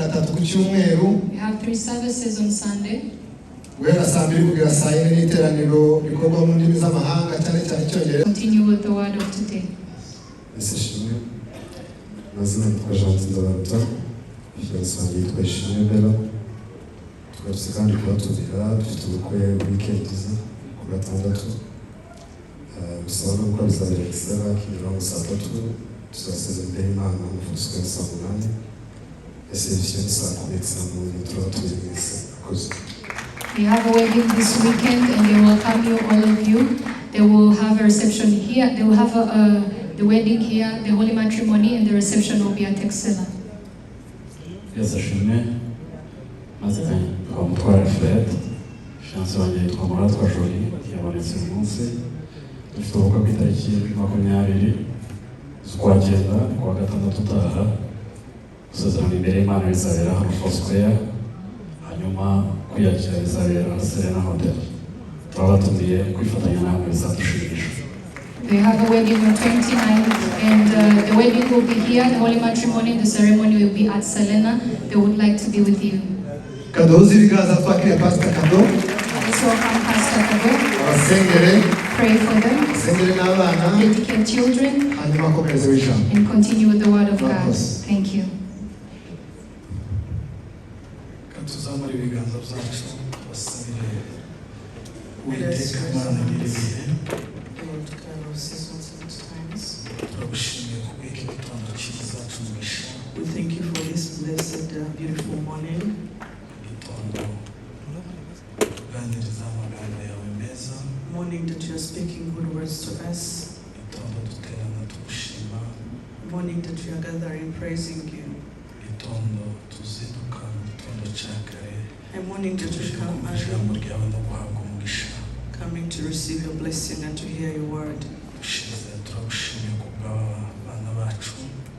Atatu ku cyumweru. We have three services on Sunday. Guhera saa mbiri kugera saa yine n'iteraniro rikorwa mu ndimi z'amahanga, cyane cyane icyongereza. Continue with the word of today. Ese Ishimwe, amazina yitwa Gentil Ndabaruta, fiancé wanjye yitwa Ishimwe Bella. Tugarutse kandi kubatumira, dufite ubukwe weekend iza ku gatandatu. Gusaba no gukora bizabera Excella Kimironko saa tatu, tuzasezera imbere y'Imana mu Foursquare saa munani. Reception saa kumi saa munani, turabatumiye mwese, murakoze. We have a wedding this weekend and they welcome you, all of you. They will have a reception here. They will have the wedding here, the holy matrimony, and the reception will be at Excella. Yesu ashimwe. Maze nitwa Mutware Fred, fiancé wanjye yitwa Muratwa Jolie, yabonetse uyu munsi. Dufite ubukwe ku itariki 20 z'ukwa cyenda, ku wa gatandatu utaha. Gusezerana imbere y'Imana bizabera hano Foursquare, hanyuma kwiyakira bizabera Serena Hotel. Turabatumiye kwifatanya namwe, bizadushimisha. They have a wedding on 29th, and the wedding will be here, the holy matrimony, the ceremony will be at Selena. They would like to be with you. Kaduhuze ibiganza twakire Pasita Kado. Let's welcome Pastor Kado. Abasengere. Pray for them, asengere n'abana, dedicate children, hanyuma akomereze ijambo. And continue with the word of God. Murakoze. Thank you. Reka tuzamure ibiganza byacu tubasabire Uwiteka Mana nyir'ibihe. Lord God of seasons and times, Turagushimiye kubw'iki gitondo cyiza cy'umugisha. We thank you for this blessed, beautiful morning. Gitondo tuganiriza amagambo yawe meza. Morning that you are speaking good words to us. Gitondo duterana tugushima. Morning that we are gathering praising you. Gitondo tuzinduka mu gitondo cya kare, A morning that we tuje come kumva ijambo early, ryawe no guhabwa umugisha. Coming to receive your blessing and to hear your word. Ushize turagushimiye kubw'abana bacu.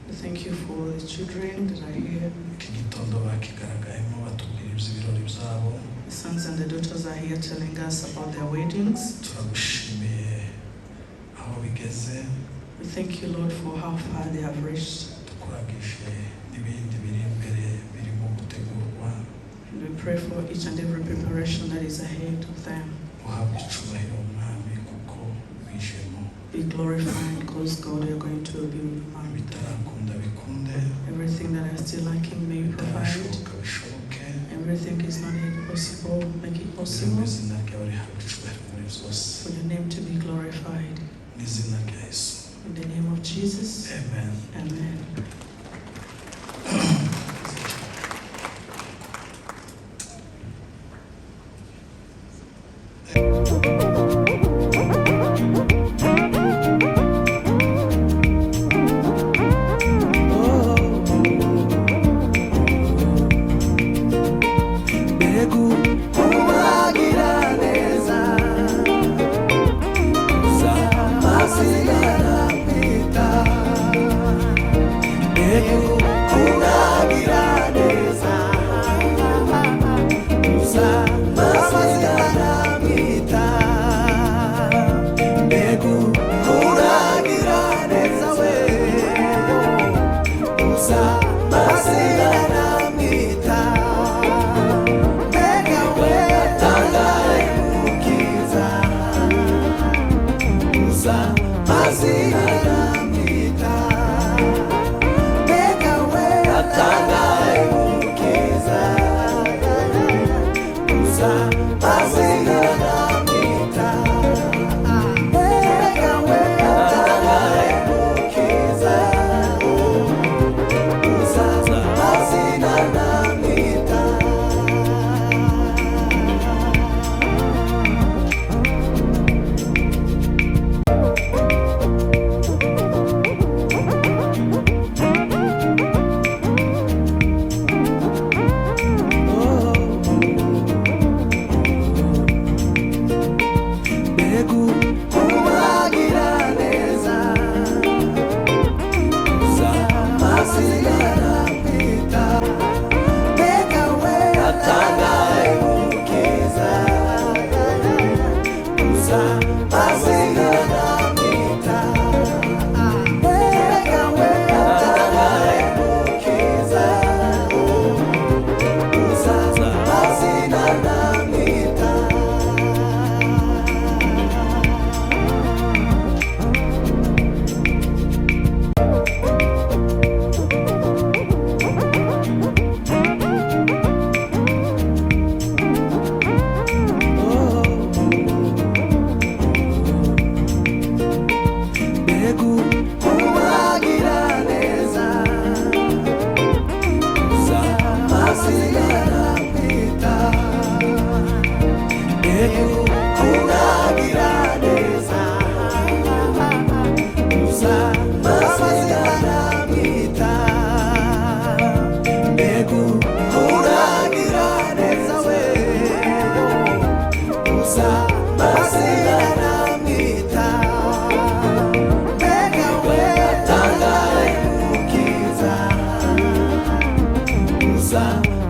We thank you for the children that are here. Iki gitondo bakigaragayemo batubwira iby'ibirori byabo. The sons and the daughters are here telling us about their weddings. Turagushimiye aho bigeze. We thank you, Lord, for how far they have reached. Tukuragije n'ibindi biri imbere birimo gutegurwa. And we pray for each and every preparation that is ahead of them. Uhabwe icubahiro Mwami kuko wijemo. Be glorified because, God, we are going to be married. Bitarakunda bikunde. Everything that is still lacking, may you provide. Bitarashoboka bishoboke. Everything is not yet possible, make it Kugira ngo possible izina ryawe rihabwe icubahiro muri byose. For your name to be glorified. N'izina rya Yesu. In the name of Jesus, Amen. Amen. Mbegu ubagira neza masigara kwita mbegu ubagira neza masigara kwita.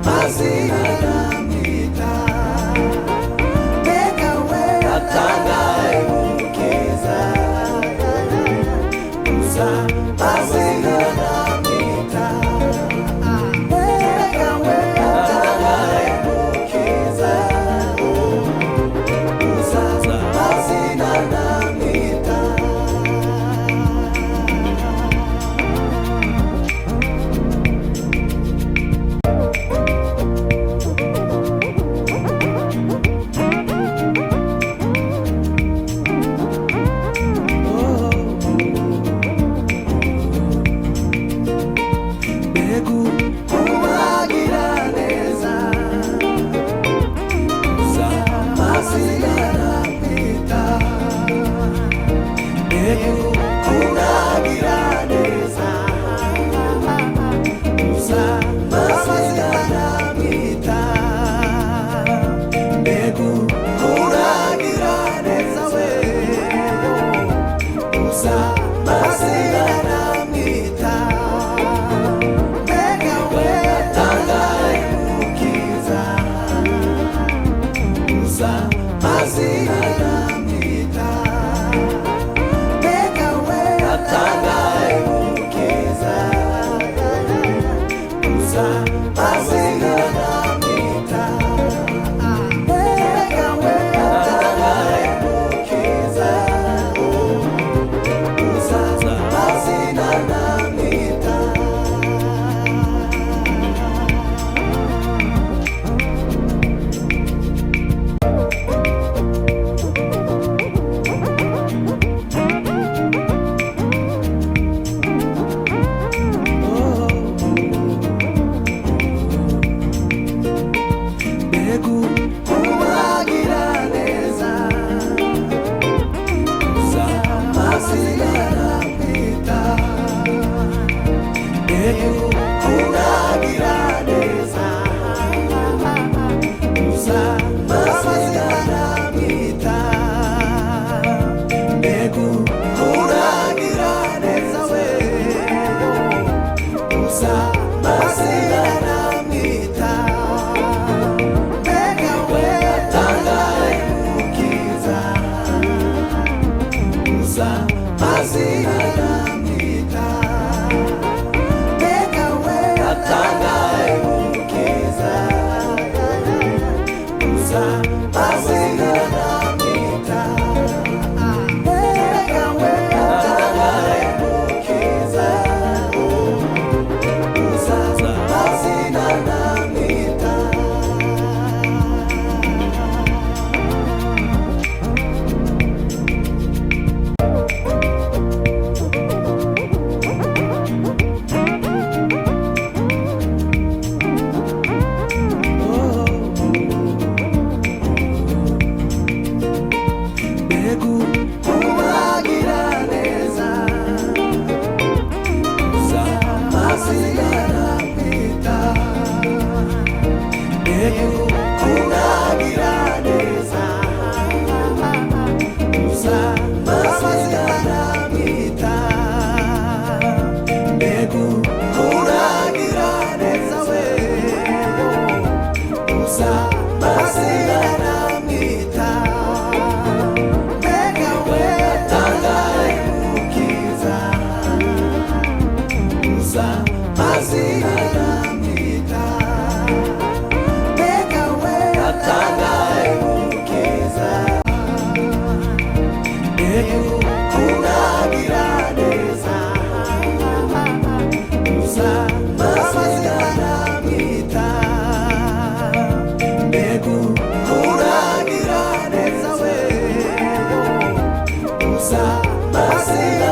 mazina ndamwita mbega we atangaye mukiza uza mazina ndamwita mbega we atangaye mukiza uza mazina ndamwita. Mbegu kubagira neza uza mazina ndamwita mbegu kubagira neza uza mazina ndamwita mbegu kubagira neza we uza mazina ndamwita mbega we atangaye mukiza uza mazina ndamwita mbega we atangaye mukiza uza mazina ndamwita mbega we atangaye mukiza uza mazina ndamwita. Mbegu kubagira neza uza mazina ndamwita mbegu kubagira neza uza mazina ndamwita mbegu kubagira neza we uza mazina ndamwita mbega we atangaye mukiza uza mazina ndamwita mbega we atangaye mukiza uza mazina ndamwita mbega we atangaye mukiza uza mazina ndamwita. Mbegu kubagira neza uza mazina ndamwita mbegu kubagira neza uza mazina ndamwita mbegu kubagira neza we uza mazina ndamwita mbega we atangaye mukiza uza mazina ndamwita mbega we atangaye mukiza mbegu kubagira neza uza mazina ndamwita mbegu kubagira neza we uza mazina.